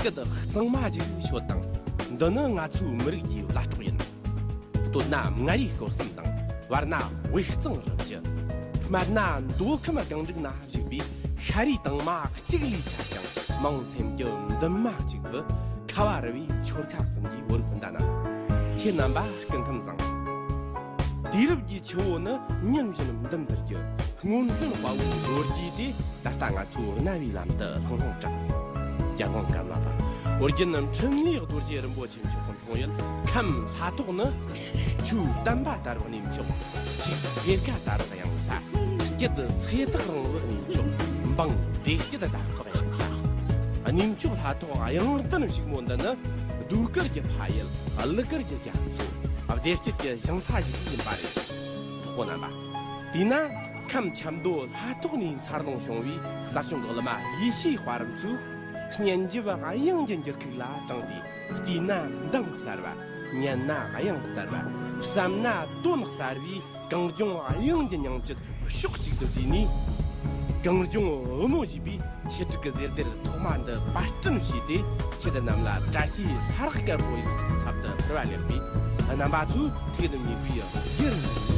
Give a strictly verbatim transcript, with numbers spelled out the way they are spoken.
སྐད་གཙང་མ་ཞིག་ཤོད་དང་། འདི་ནི་ང་ཚོའི་མི་རིགས་ཀྱི་བླ་སྲོག་ཡིན། སྟོད་ན་མངའ་རིས་སྐོར་གསུམ་དང་། བར་ན་དབུས་གཙང་རུ་བཞི། སྨད་ན་མདོ་ཁམས་སྒང་དྲུག་ན་བཞུགས་པའི་ཤ་རུས་དྭངས་མ་གཅིག་ལས་ཆད་ཀྱང་། མང་སེམས་ཀྱི་འདུན་མ་གཅིག་ཏུ་ཁ་བ་རི་བའི་ཆོལ་ཁ་གསུམ་གྱི་བོད་རིགས་སྤུན་ཟླ་རྣམས། ཁྱེད་རྣམ་པ་སྐུ་ཁམས་བཟང་། དུས་རབས་ཀྱི་ཆུ་བོ་ནི་ཉིན་བཞིན་འདུམ་འདིར་གྱུར། སྔོན་བྱོན་དཔའ་བོའི་ལོ་རྒྱུས་དེ་ད་ལྟ་ང་ཚོའི་རྣ་བའི་ལམ་དུ་ལྷང་ལྷང་གྲགས། རྒྱལ་དབང་ཀརྨ་པ་ཨོ་རྒྱན་འཕྲིན་ལས་རྡོ་རྗེ་རིན་པོ་ཆེ་མཆོག་གི་འཁྲུངས་ཡུལ་ཁམས་ལྷ་ཐོག་ནི། ཆུའི་བསྟན་པ་དར་བའི་གནས་མཆོག་ཆུའི་གཏེར་ཁ་དར་བའི་གཡང་ས། སྐྱིད་ཚེ་ཐག་རིང་བའི་གནས་མཆོག་འབངས་བདེ་སྐྱིད་དར་བའི་གཡང་ས། གནས་མཆོག་ལྷ་ཐོག་གཡང་རྟེན་ཕྱུག་མོ་འདི་ནི། ཟློས་གར་གྱི་ཕ་ཡུལ། གླུ་གར་གྱི་རྒྱ་མཚོ། བདེ་སྐྱིད་ཀྱི་ཞིང་ས་ཞིག་ཡིན་པ་རེད། གྲོགས་པོ་རྣམ་པ། དེས་ན་ཁམས་ཆབ་མདོ་ལྷ་ཐོག་ནས་འཚར་ལོངས་བྱུང་བའི་གསར་བྱུང་གི་གླུ་མ་ཡེ་ཤེས་དཔལ་རབ་མཚོས། སྙན་འཇེབས་དབྱངས་ཀྱི་འགྱུར་ཁུག་ལ་དྲངས་ཏེ། བལྟས་ན་མདངས་གསར་བ། ཉན་ན་དབྱངས་གསར་བ། བསམ་ན་དོན་གསར་བའི་གངས་ལྗོངས་དབྱངས་ཀྱི་ཉིང་བཅུད་ཕྱོགས་གཅིག་ཏུ་བསྡུས་ནས། གངས་ལྗོངས་བུ་མོ་ཞེས་པའི་ཆེད་སྒྲིག་གི་ཟེར་སྡེར་ཐོག་མ་འདི་པར་སྐྲུན་བྱས་ཏེ། ཁྱེད་རྣམས་ལ་བཀྲ་ཤིས་ལྷ་རག་དཀར་པོ་ཡིག་གཅིག་ཚབ་ཏུ་ཕུལ་བ་ལེགས་པས། རྣམ་པ་ཚོས་ཐུགས་དམ་ཉེས་པའི་རྒྱུར།